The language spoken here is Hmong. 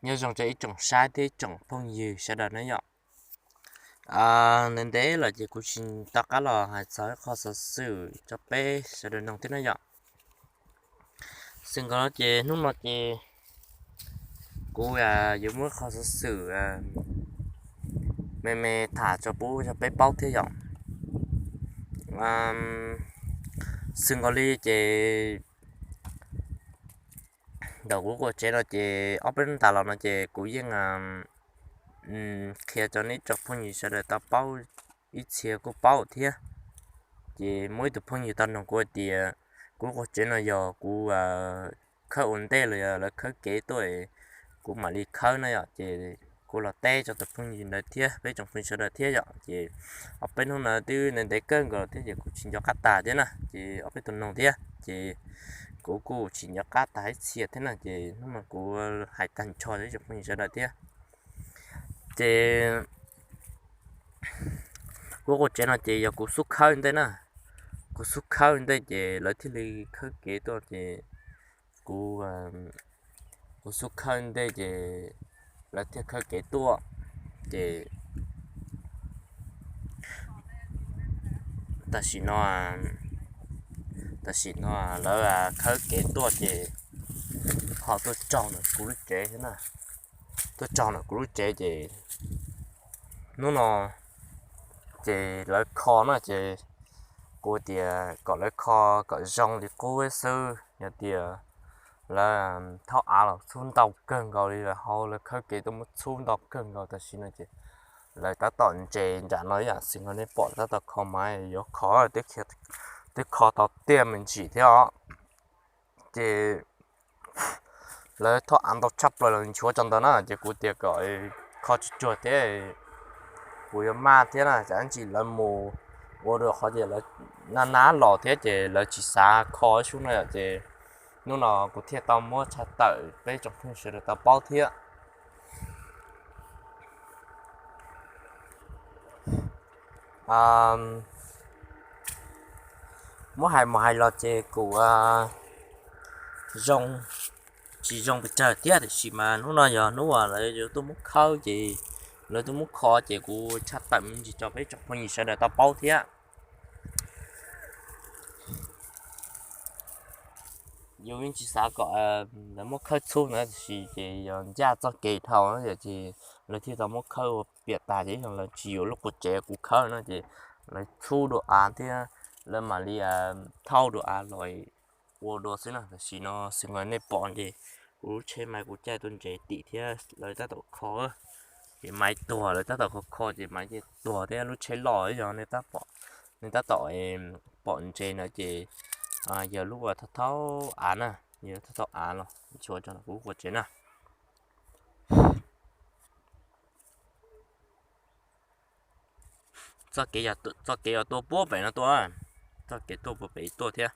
Nyob zoo rau ib tsoom saib thiab ib tsoom phooj ywg sawv daws na yom. Ntev ntev los ces kuv tsis tau qab los hais txog ib qho xov xwm rau peb sawv daws mloog thiab na yom. Xwm nkaus no ces hnub no ces kuv yuav muab qhov xov xwm me me tham tso pub rau peb paub thiab yom. Xwm nkaus li ces ntawm kuv quas tsev no ces ob peb hnub tas los no ces kuv yeej qhia rau nej tsoom phooj ywg sawv daws tau paub, ib txhia kuj paub thiab. Ces muaj ib tug phooj ywg tau noog kuv hais tias kuv quas tsev no yog kuv khawb ua ntej los yog lawv khawb kev tuaj, kuv mam li khawb na yom. Ces kuv los teb rau tus phooj ywg ntawd thiab peb tsoom phooj ywg sawv daws thiab yom. Ces ob peb hnub no twb ntev ntev kawg nkaus thiab ces kuv tsis nco qab tas thiab na, ces ob peb tug noog thiab ces kuv kuj tsis nco qab tas ib txhia thiab na. Ces hnub no kuv hais tag nrho rau ib tsoom phooj ywg sawv daws thiab. Ces kuv quas tsev no ces yog kuv xub khawb ntej na, kuv xub khawb ntej ces lawv thiaj li khawb kev tuaj ces kuv, kuv xub khawb ntej ces lawv thiaj khawb kev tuaj. Ces tam sim no, tam sim no lawv khawb kev tuaj ces ho tuaj tsaug ntawm kuv lub tsev thiab na, tuaj tsaug ntawm kuv lub tsev ces hnub no ces lawv kho na ces kuv tias kom lawv kho kom zoo li qub xwb, yog tias lawv thaub av los txhub ntau kawg nkaus li lawv hauv lawv khawb kev tuaj muab txhub ntau kawg nkaus tam sim no ces lawv tab tom ntses nram no ib yam xwm no nej pom tab tom kho mas yuav kho, twb kho tau tiaj me ntsis thiab os. Ces lawv thaub av ntau tshaj plaws los nchuav tsaug ntawd na ces kuv tias kom kho tsuag tsuag thiab kuv yuav maj thiab na, tsam ib ntsis lawv mus ua dua qhov ces lawv nab nab los thiab ces lawv tsis xav kho ib sub no yom. Ces hnub no kuv thiaj tau muab tshaj tawm peb tsoom phooj ywg sawv daws tau paub thiab. Muab hais mus hais los ces kuv zoo, tsis zoo pes tsawg thiab, tiam sis mas hnub no yog hnub uas lawv yuav tuaj muab khawb ces lawv tuaj muab kho ces kuv tshaj tawm me ntsis rau peb tsoom phooj ywg sawv daws tau paub thiab. Yus yeej tsis xav kom lawv muab khawb txhub na, tiam sis ces yog ncaj txoj kev dhau ces lawv thiaj tau muab khawb ua piam tas ces yog lawv tsis yuav lub quas tsev kuv khawb no ces lawv txhub dua av thiab lawv mam li thauj dua av los ua dua xwb na. Tam sim no xwm no nej pom ces kuv lub tsheb mas kuv caij tuaj ntses tim thiab lawv tab tom kho, ces maiv tuag lawv tab tom kho kho ces maiv tuag thiab lub tsheb loj yog nej tab tom pom ntses na ces yog lub uas thaub thaub av na, yog thaub thaub av los nchuav rau kuv quas tsev na. Txoj kev, txoj kev uas tuaj puag pem no tuaj, txoj kev tuaj puag pem tuaj thiab.